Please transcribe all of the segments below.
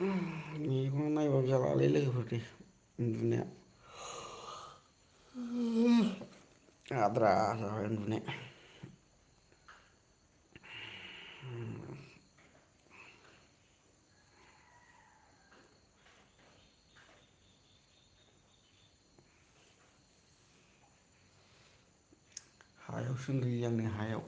बेखौनो नायबाबो जालालै लोगोफोर दे उन्दुनाया आद्रा जाबाय उन्दुनाया हायावसो उन्दुयो आं नै हायाव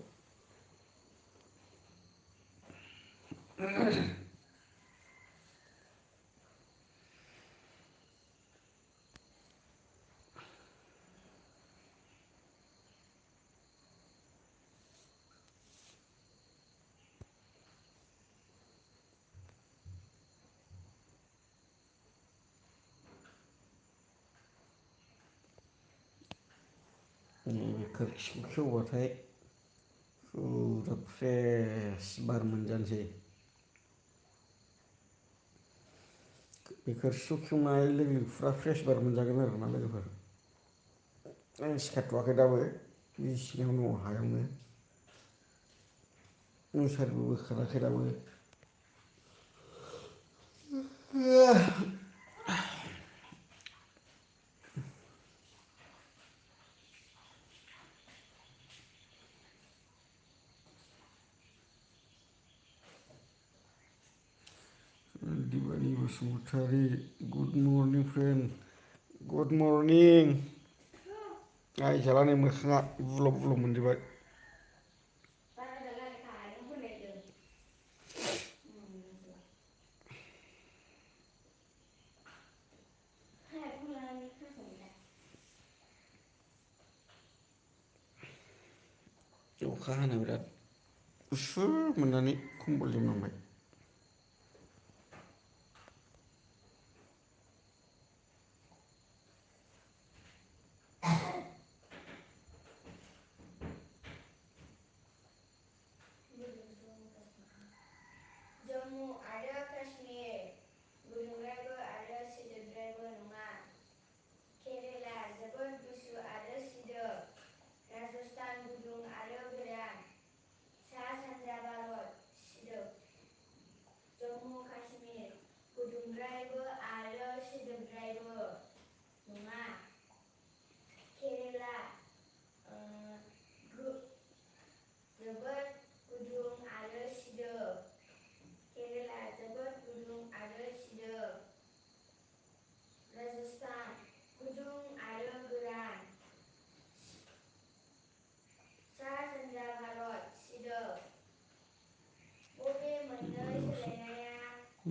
नैबे खोरखिखौ खेवबाथाय फुरा फ्रेस बार मोनजानोसै बे खोरखिखौ खेवनाय लोगो लोगो फुरा फ्रेस बार मोनजागोन आरोना लोगोफोर आं सिखारथ'वाखै दाबो बिसिनायावनो दङ हायावनो मुसारिबो बोखाराखै दाबो दिबानि Basumatary good morning friend good morning आइजाला नै मोखाङा बुलब बुलब मोनजोबबाय अखा हानो बिराद गुसु मोननानै खम्बल जोमनांबाय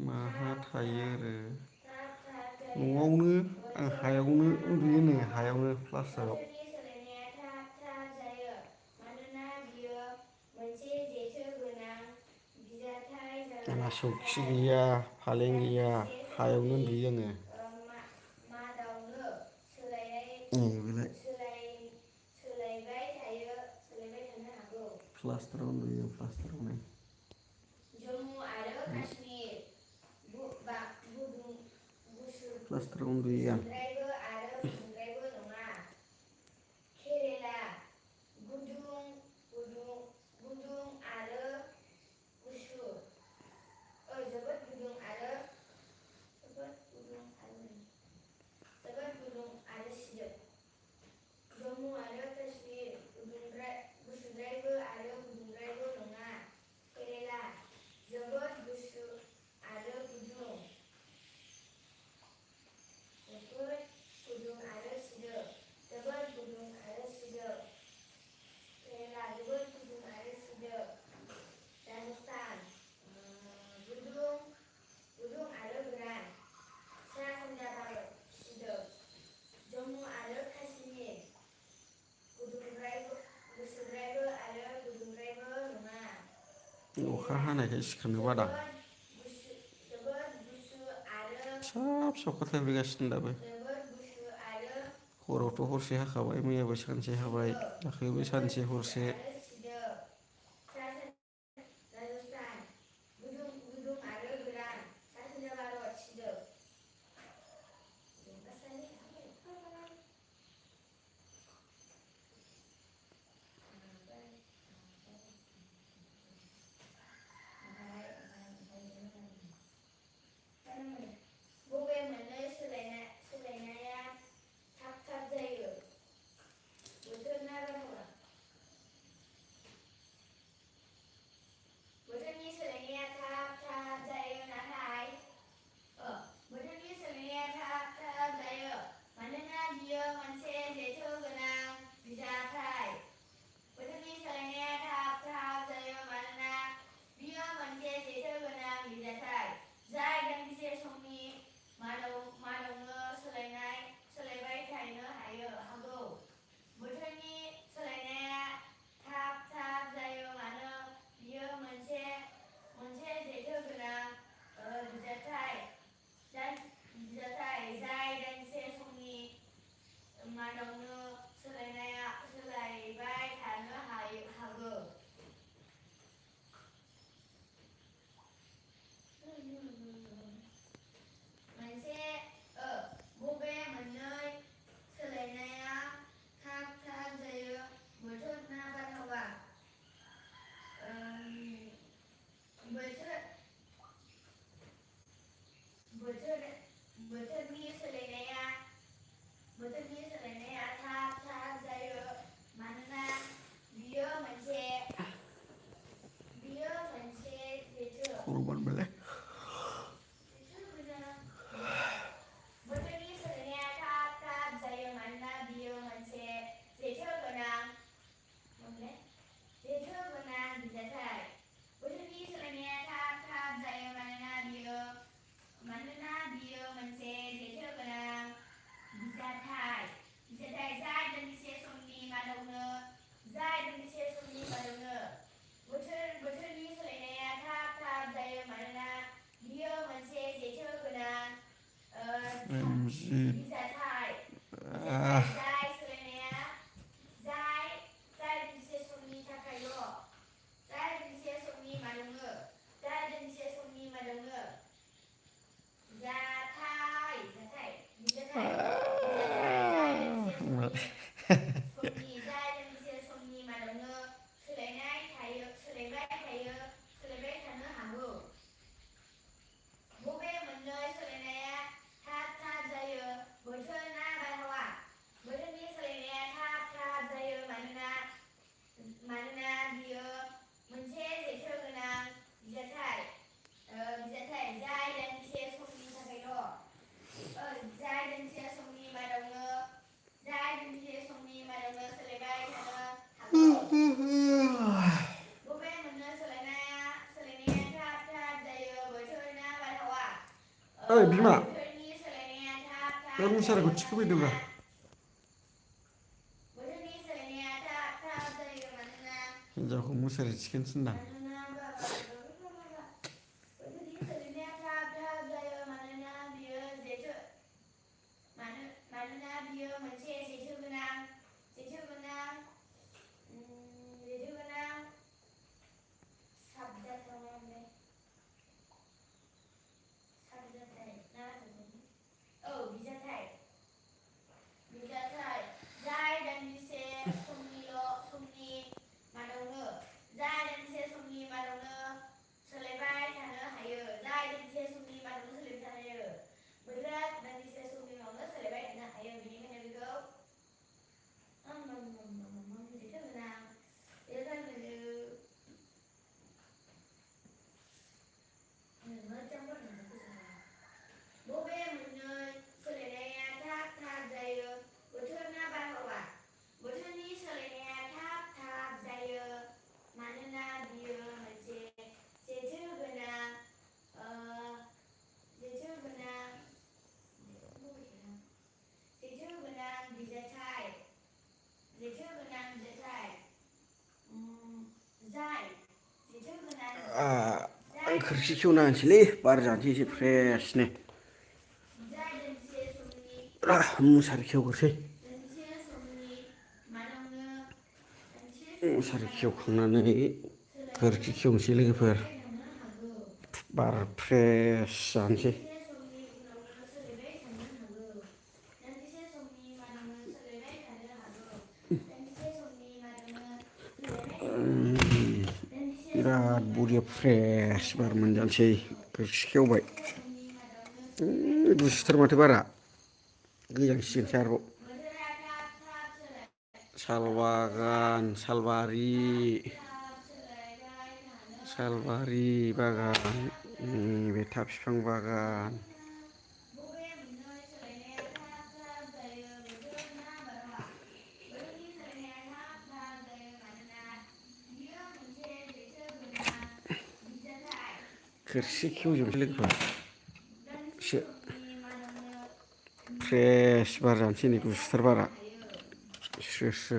माहा थायो आरो न'आवनो आं हायावनो उन्दुयो नै हायावनो प्लास्टाराव आंना सौखि गैया फालें गैया हायावनो उन्दुयो आङो बेलाय प्लास्टाराव उन्दुयो प्लास्टारावनो प्लास्टाराव उन्दुयो आं अखा हानायखाय सिखारनो बादां फिसा फिसा अखा थाइफ्रिगासिनो दाबो हरावथ' हरसे हाखाबाय मैयाबो सानसे हाबाय दाख्लैबो सानसे हरसे MG बिजाथाइ ah जाय सोलायनाया जाय दान्दिसे समनि थाखायल' जाय दान्दिसे समनि मादावनो जाथाइ बिजाथाइ जाय दान्दिसे समनि मादावनो सोलायबाय थानो हागौ बबे मोननै सोलायनाया थाब जायो बोथोर ना बारहावा बोथोरनि सोलायनाया थाब जायो मानोना बियो मोनसे जेथो गोनां बिजाथाइ जाय दान्दिसे समनि मादावनो सोलायबाय थानो हागौ बबे मोननै सोलायनाया थाब जायो बोथोर ना बारहावा ओइ बिमा बोथोरनि सोलायनाया बे मुसारिखौ थिखोफैदोब्रा थाब जायो मानोना हिनजावखौ मुसारि थिखोनो थिनदां बोथोरनि सोलायनाया थाब जायो मानोना बियो मोनसे जेथो गोनां बिजाथाइ जाय दान्दिसे समनि मादावनो सोलायबाय थानो हायो बोथोरा दान्दिसे समनि उनावनो सोलायबाय थानो हायो बेनिखायनो बेखौ बबे मोननै सोलायनाया थाब जायो बोथोर ना बारहावा बोथोरनि सोलायनाया थाब जायो मानोना बियो मोनसे जेथो गोनां ओ, बिजाथाइ जाय जेथो गोनां आं खोरखि खेवना होनोसैलै बार जानोसै एसे फ्रेसनो जाय दान्दिसे समनि मुसारि खेवग्रोसै मादावनो मुसारि खेवखांनानै खोरखि खेवनोसै लोगोफोर बार फ्रेस जानोसै बिराद बरिया फ्रेस बार मोनजानोसै खोरखि खेवबाय गुसुथार माथो बारा गोजांसिगोनसो आरोबाव साल बागान सालबारि बागान नैबे था बिफां बागान खोरखि खेवजोबनोसै लोगोफोर एसे फ्रेस बार जानोसै नै गुसुथार बारा स्रो स्रो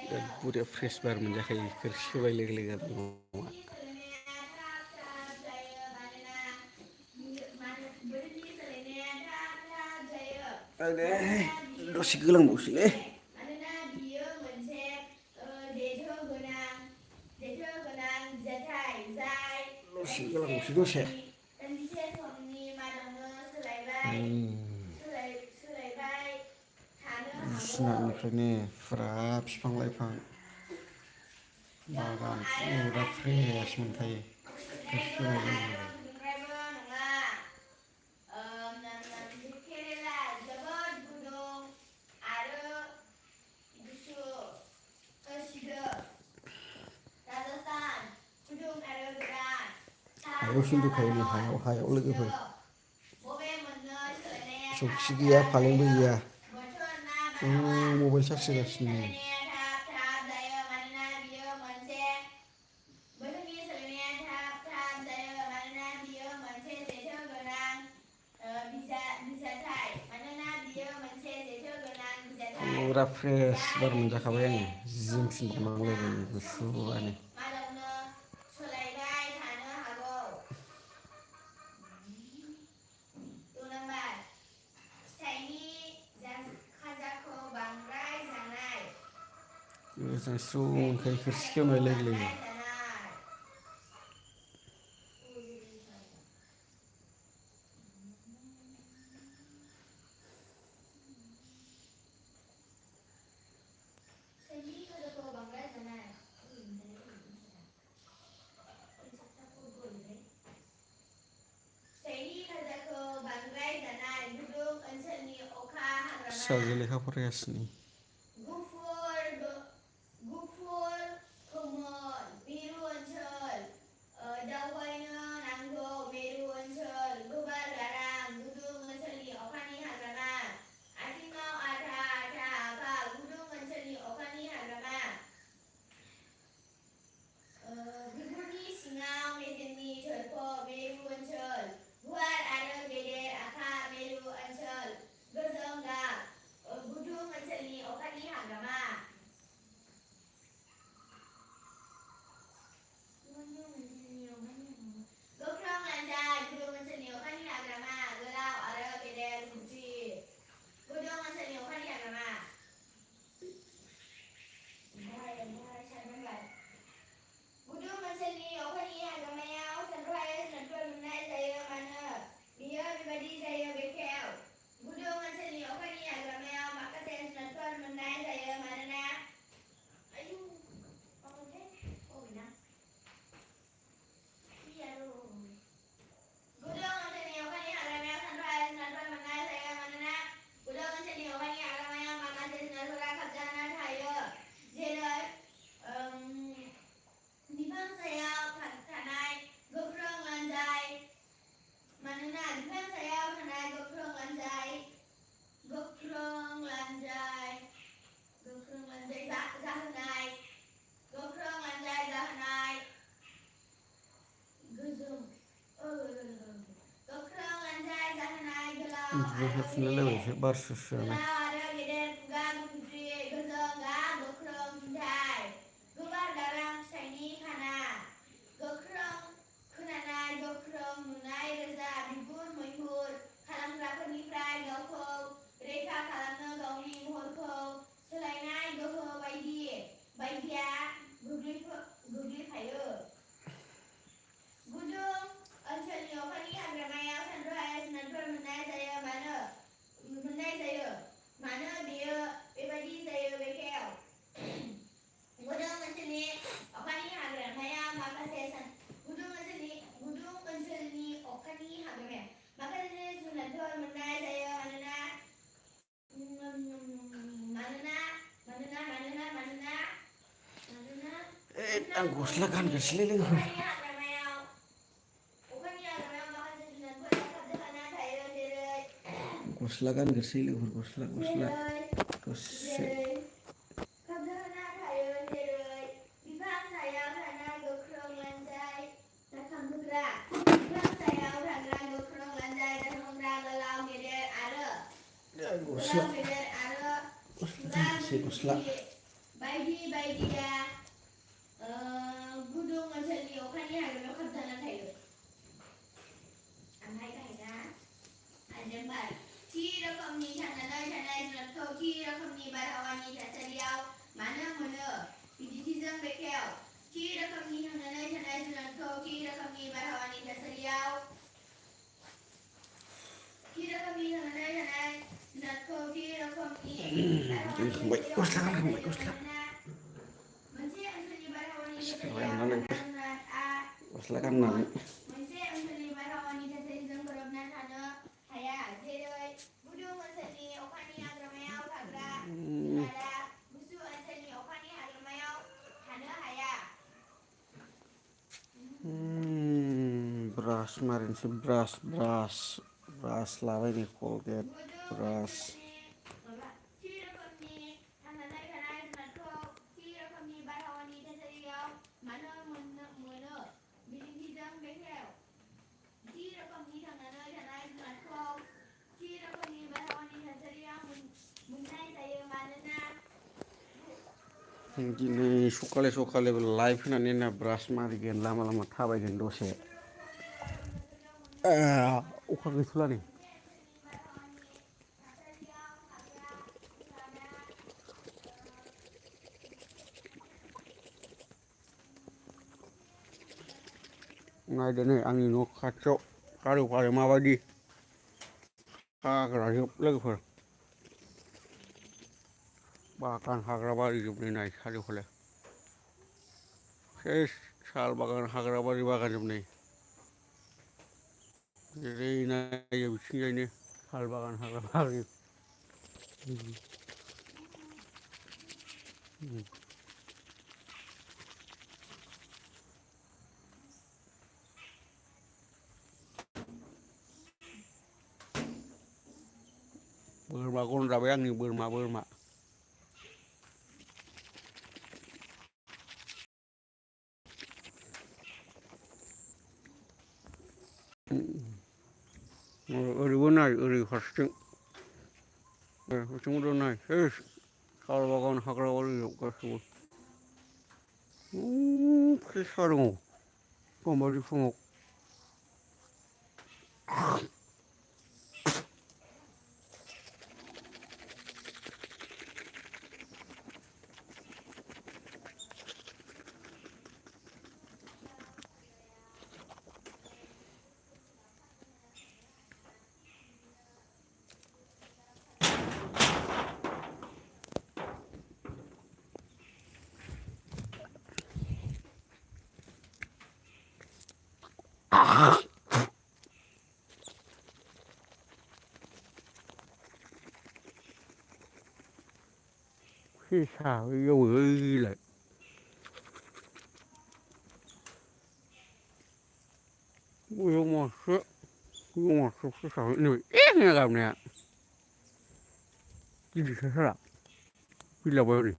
बिराद बरिया फ्रेस बार मोनजाखायो खोरखि खेवनाय लोगो लोगो दसे गोलांबावसैलै दसे गोलांबावसै दसे बिसिनानिफ्रायनो फुरा बिफां लाइफां बागान फुरा फ्रेस मोनखायो खोरखि खेवनाय लोगो लोगो हायावसो उन्दुखायो नै हायाव लोगोफोर सौखि गैया फालेंबो गैया मबाइल चार्ज होगासिनो फुरा फ्रेस बार जाय मोनजाखाबाय लोगोसे आङो जिम बावनांलायबाय समनि गुसुआनो। मादावनो सोलायबाय थानो हागौ। 2 नाम्बार फिथाइनि खाजाखौ बांद्राय जानाय। मोजां स्रु फिथाइनि मोनखायो खोरखि खाजाखौ खेवनाय लोगो लोगो। बांद्राय जानाय। फिथाइनि खाजाखौ बांद्राय जानाय। फिथाइनि खाजाखौ बांद्राय जानाय। गुदुं ओनसोलनि अखा हाग्रामा। फिसाजो लेखा फरायगासिनो। गुफुर खोमोन मिरु ओनसोल दावबायनो नांगौ। मिरु ओनसोल गोबार गारां गुदुं ओनसोलनि अखानि हाग्रामा। आथिङाव आथा आथा आफा गुदुं ओनसोलनि अखानि हाग्रामा। बिगुरनि सिङाव मेजेमनि थोरफो मिरु ओनसोल। गुवार आरो गेदेर आफा मिरु ओनसोल। गोजों गाब गुदुं ओनसोलनि अखानि हाग्रामा। गोख्रों लानजाय गुदुं ओनसोलनि अखानि हाग्रामा। गोलाव आरो गेदेर गुदि गुदुं ओनसोलनि अखानि हाग्रामा। गुदुं ओनसोलनि अखानि हाग्रामायाव सानथ्र'हायै जुनारफोर मोननाय जायो। मानो बेयो बेबादि जायो बेखेव। गुदुं ओनसोलनि अखानि हाग्रामायाव माखासे जुनारफोर मोननाय जायो मानोना गुदुं ओनसोलनि अखानि हाग्रामायाव सानथ्र'हायै जुनारफोर मोननाय जायो मानोना गुदुं ओनसोलनि अखानि हाग्रामायाव माखासे जुनारफोरा खाबजाना थायो। जेरै बिफां सायाव थानाय गोख्रों लानजाय। मानोना बिफां सायाव थानाय गोख्रों लानजाय जाहोनाय गोख्रों लानजाय जाहोनाय गोख्रों लानजाय जाहोनाय उन्दुलायफिनलायलायबायसो बार स्रु स्रुनो। गोलाव आरो गेदेर खुगा गुदुंद्रि गोजों गाब गोख्रों खुन्थाइ गोबार गारां फिथाइनि खाना। गोख्रों खोनानाय गोख्रों नुनाय रोजा बिगुर मैहुर खालामग्राफोरनिफ्राय गावखौ रैखा खालामनो गावनि महरखौ सोलायनाय गोहो बायदिया गोग्लैफायो। गुदुं ओनसोलनि अखानि हाग्रामायाव सानथ्र'हायै जुनारफोर मोननाय जायो। मानो बेयो बेबादि जायो बेखेव। गुदुं ओनसोलनि अखानि हाग्रामायाव माखासे जुनारफोर मोननाय जायो आं गस्ला गानगासैलै लोगोफोर। अखानि हाग्रामायाव माखासे जुनारफोरा खाबजाना थायो। जेरै गस्ला गानग्रोसै लोगोफोर गस्ला दसे। खाबजाना थायो। जेरै बिफां सायाव थानाय गोख्रों लानजाय जाखांहोग्रा। बिफां सायाव थाग्रा गोख्रों लानजाय जाखांहोग्रा गोलाव गेदेर आरो गस्ला खुगा गाननोसै गस्ला। गुदुंद्रि बायदिया गुदुं ओनसोलनि अखानि हाग्रामायाव खाबजाना थायो। थि रोखोमनि थांनानै थानाय जुनारखौ थि रोखोमनि बारहावानि थासारियाव मानो मोनो बिदिन्थिजों बेखेव। थि रोखोमनि थांनानै थानाय जुनारखौ थि रोखोमनि बारहावानि थासारियाव गानखांबाय गस्ला गानखांबाय गस्ला। मानोना मोनसे ओनसोलनि बारहावानि सिखारबाय थासारियाव आरोना थाग्रा लोगोफोर जुनारआ गस्ला गाननानै। मोनसे ओनसोलनि बारहावानि थासारिजों गोरोबना थानो हाया। जेरै गुदुं ओनसोलनि अखानि हाग्रामायाव थाग्रा जुनारआ गुसु ओनसोलनि अखानि हाग्रामायाव थानो हाया। ब्रास मारिनोसै ब्रास लाबाय नै कलगेट गुदुं ब्रास। ओनसोलनि थि रोखोमनि थांनानै थानाय जुनारखौ थि रोखोमनि बारहावानि थासारियाव मानो मोनो बिदिन्थिजों बेखेव। थि रोखोमनि थांनानै थानाय जुनारखौ थि रोखोमनि बारहावानि थासारियाव मोननाय जायो मानोना दिनै सकाले सकाले लाइभ होनानै ना ब्रास मारिगोन लामा लामा थाबायगोन दसे अखा गैथ'ला नै नायदो नै आंनि न' खाथियाव गारिफोरा माबायदि हाग्राजोब लोगोफोर बागान हाग्रा बारिजोबनाय नाय सारिय'खौलाय सेस साल बागान हाग्रा बारि बागान जोबनाय जेरै नायो बिथिंजायनो साल बागान हाग्रा बारि बोरमा गन्द्राबै आंनि बोरमा ओरैबो नाय ओरै फारसेथिं बिथिंबो नाय सेस साल बागान हाग्रा बारि गासैबो फेसा दङ गाम्बारि बिफाङाव फेसा बैयाव ओइलाय बैयाव मासे फेसा नै होनना गाबनाया गिदिरथार साला फैलावबाय हरै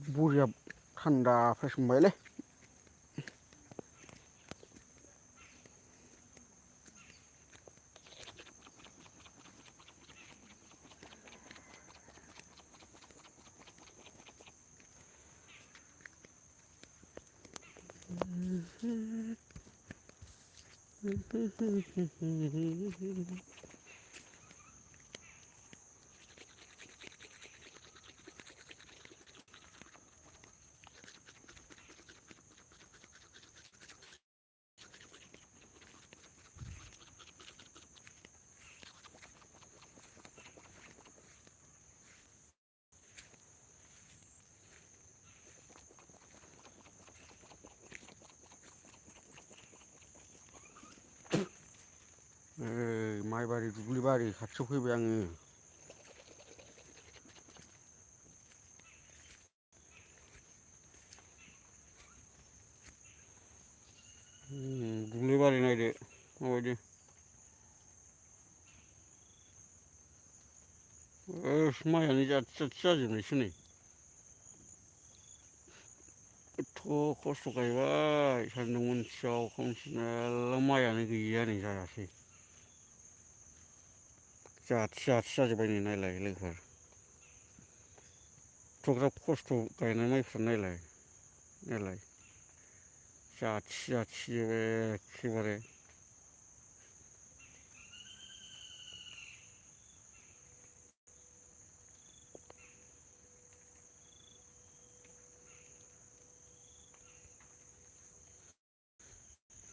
बरिया थान्दा फ्रेस मोनबायलै माइबारि दुब्लिबारि खाथियाव फैबाय आङो दुब्लिबारि नायदो माबायदि माइयानो जाथि जाथि जाजोबनायसो नै एथ' खस्थ' गायबाय सान्दुं मोनसेयाव खोमसि मेरला माइयानो गैया नै जायासै जाथि जाथि जाजोब्बाय नै नायलाय लोगोफोर एथ'ग्राब खस्थ' गायनाय माइफ्रा नायलाय जाथि जाथि एखेबारे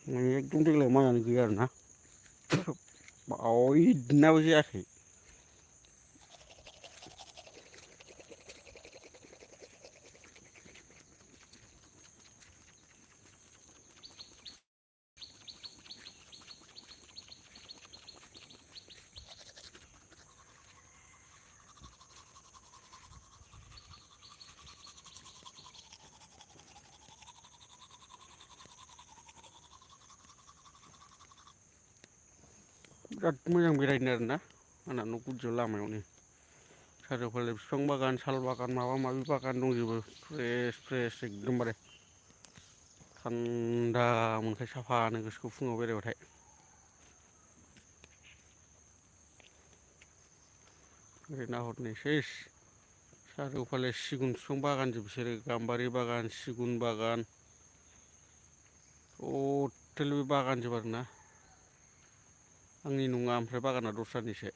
एकदम देग्लाय माइयानो गैया आरोना बावैनाबो जायाखै बिराद मोजां बेरायनो आरोना आंना न' गुदियाव लामायावनो सारिय'फाले बिफां बागान साल बागान माबा माबि बागान दंजोबो फ्रेस फ्रेस एकदमबारे थान्दा मोनखायो साफानो गोसोखौ फुङाव बेरायबाथाय ओरै नाहरनाय सेस सारिय'फाले सिगुन बिफां बागानजोब बिसोरो गाम्बारि बागान सिगुन बागान टटेल बे बागानजोब आरोना आंनि नङा ओमफ्राय बागाना दस्रानिसो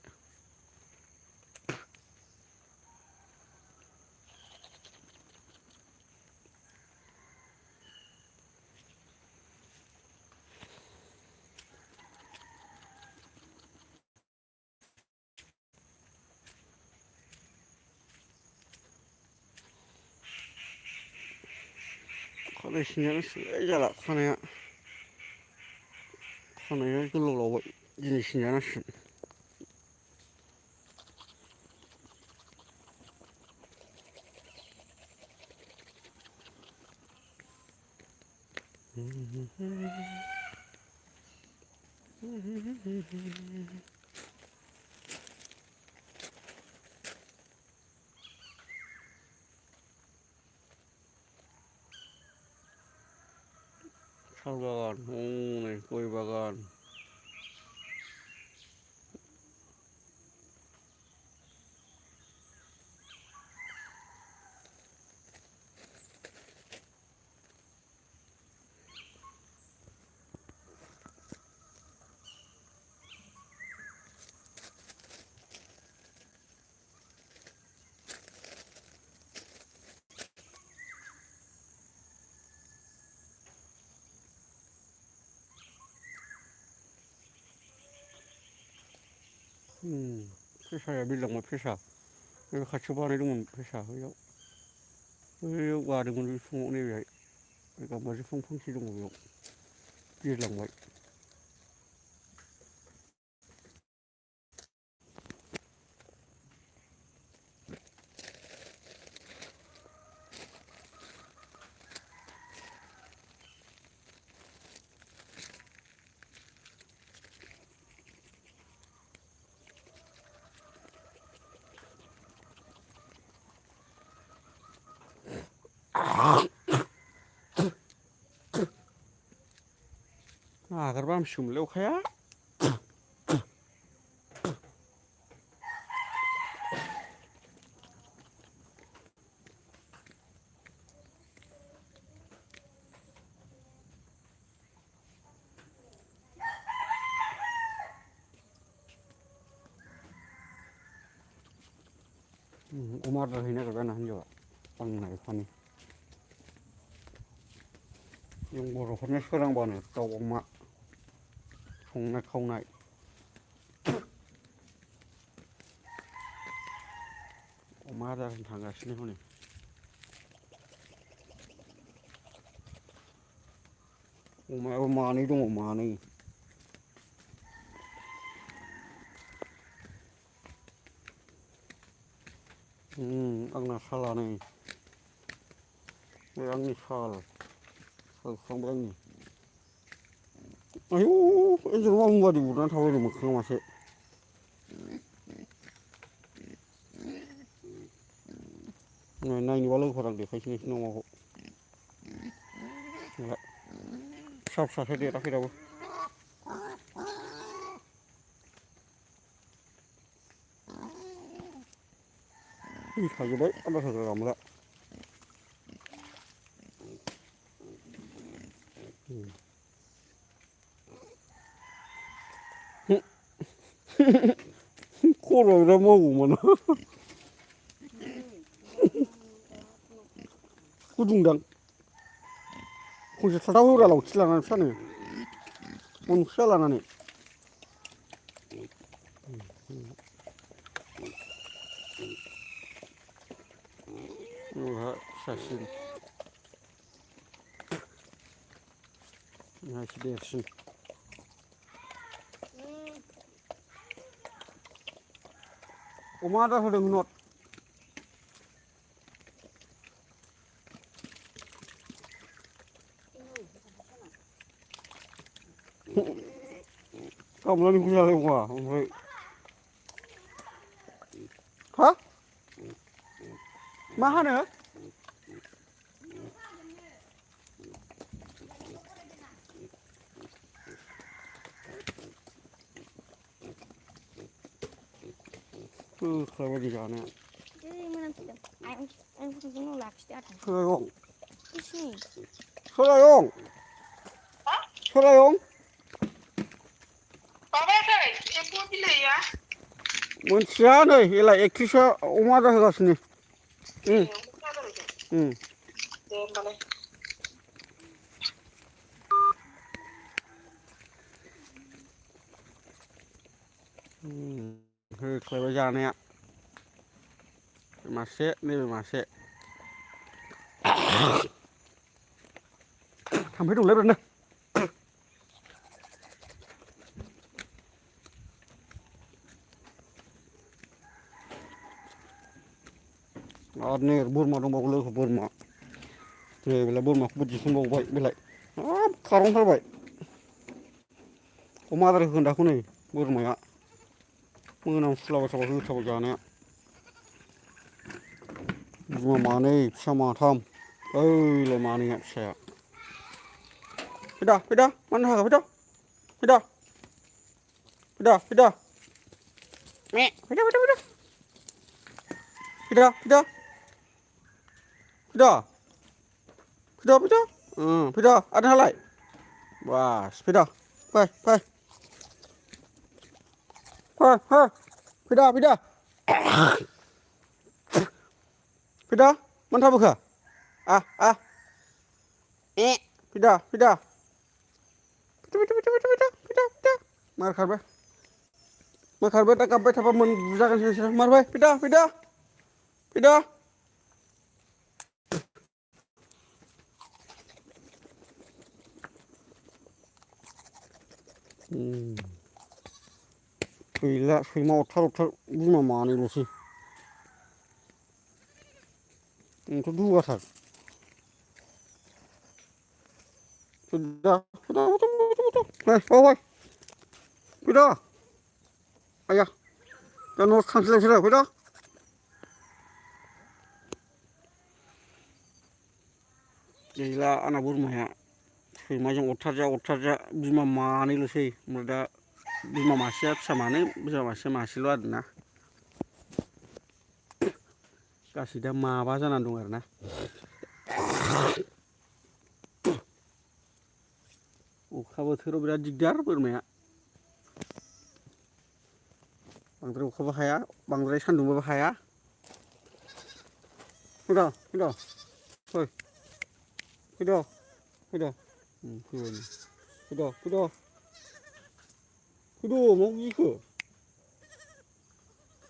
खानाय सिनजानो सोलाय जाला खानाया गोलाव लावबाय दिनै सिनजानांसिगोन साल बागान हनै गय बागान फेसाया बिरलांबाय फेसा बे खाथियाव बानायदोंमोन फेसा बैयाव बादोंमोन बे बिफाङाव नैबेहाय गाम्बारि बिफां फांसे दङ बेयाव बिरलांबाय नागारबा हामसिगौमोनलै अखाया अमा आदार हैनो नागिरबाय आंना हिन्जावा बांनाय फानि जों बर'फोरनि सोरांबानो दाउ अमा संनाय खावनाय अमा आदार होनो थांगासिनो हनै अमायाबो मानै दङ मानै आंना सालानै बे आंनि सालखुखांबाय आंनि आयौ एन्जर मामुं बादि उरनानै थाबाय मोखाङाव मासे नायनोबा लोगोफोर आं देखायसै नोंसिनो अमाखौ फिसा फिसासो देराखै दाबो थाजोब्बाय आदार होग्रा गामला खर'आ बिराद मावगौमोन गुदुंदां खनसे थाथाव होग्रा लावथि लानानै फिसानो गन फिसा लानानै फिसासिन एसे देरसिन अमा आदार होदों नद खामलानिखौ जालाय नङा ओमफ्राय हा मा होनो होख्लायबायदि जानो सोलायं सोलायं सोलायं एम्फौ बिलाइआ मोनथिया नै एला 31सो अमा आदार होगासिनो दे होमबालाय होख्लायबाय जानाया मासे नैबे मासे थाम्फै दंलै बिरादनो आरो नै बोरमा दंबावो लोगो बोरमा दे बेलाय बोरमाखौबो दिहुनबावबाय बेलाय हाब खारनथारबाय अमा आदार होगोन दाखौ नै बोरमाया मोनामसुलाबाय थाबाय होथाबाय जानाया बिमा मानै फिसा माथाम ओइलाय मानैया फिसाया फैदा फैदा मानो हाखा फैदा फैदा फैदा फैदा मे फैदा फैदा फैदा फैदा फैदा फैदा फैदा फैदा फैदा आरो नोंहालाय बास फैदा फै फै फै फै फैदा फैदा फैदा मानो थाबोखो फैदा फैदा फैदा फैदा फैदा फैदा फैदा फैदा मार खारबाय दा गाबबाय थाबा बुजागोनसो नोंसोर मारबाय फैदा फैदा फैदा गैला सैमा अरथार बिमा मानैल'सै आंथ' दुगाथार फैदा फैदा फैदा बावहाय फैदा आया दा न' थांसैलाय फैदा गैला आंना बोरमाया सैमाजों अरथारजा बिमा मानैल'सै ओमफ्राय दा बिमा मासेया फिसा मानै बिमा मासेया मासेल' आरोना गासै दा माबा जानानै दं आरोना अखा बोथोराव बिराद दिगदार बोरमाया बांद्राय अखाबो हाया बांद्राय सान्दुंबाबो हाया फैदा फैदा फै फैदा फैदा फैबाय फैदा फैदा फैद' मा गिखो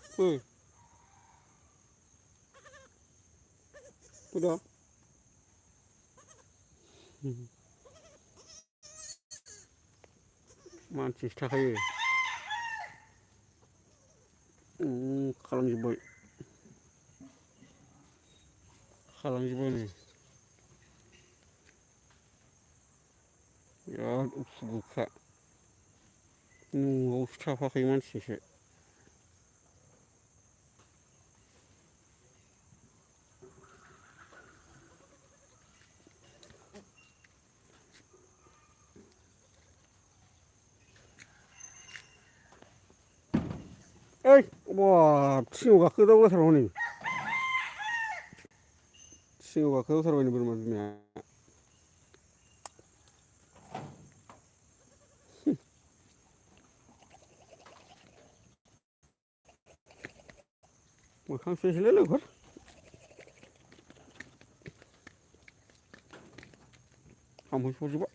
फै फैदा मानसिसो थाखायो खालामजोब्बाय नै बिराद उसुखा न'आवसो थाफाखायो मानसिजोंसो ओइ बाब थिङाव गाखोदावलायथारबाय हनै थिङाव गाखोदावथारबाय नै बोरमा बिमाया मोखां सुहैसैलै लोगोफोर हामहैस'जोबबाय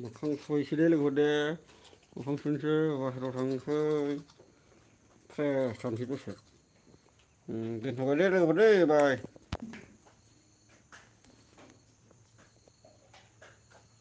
मोखां सुहैसैलै लोगोफोर दे मोखां सुहैनोसै बाहेरायाव थांनोसै फ्रेस जानोसै दसे दोनथ'बाय दे लोगोफोर दे बाय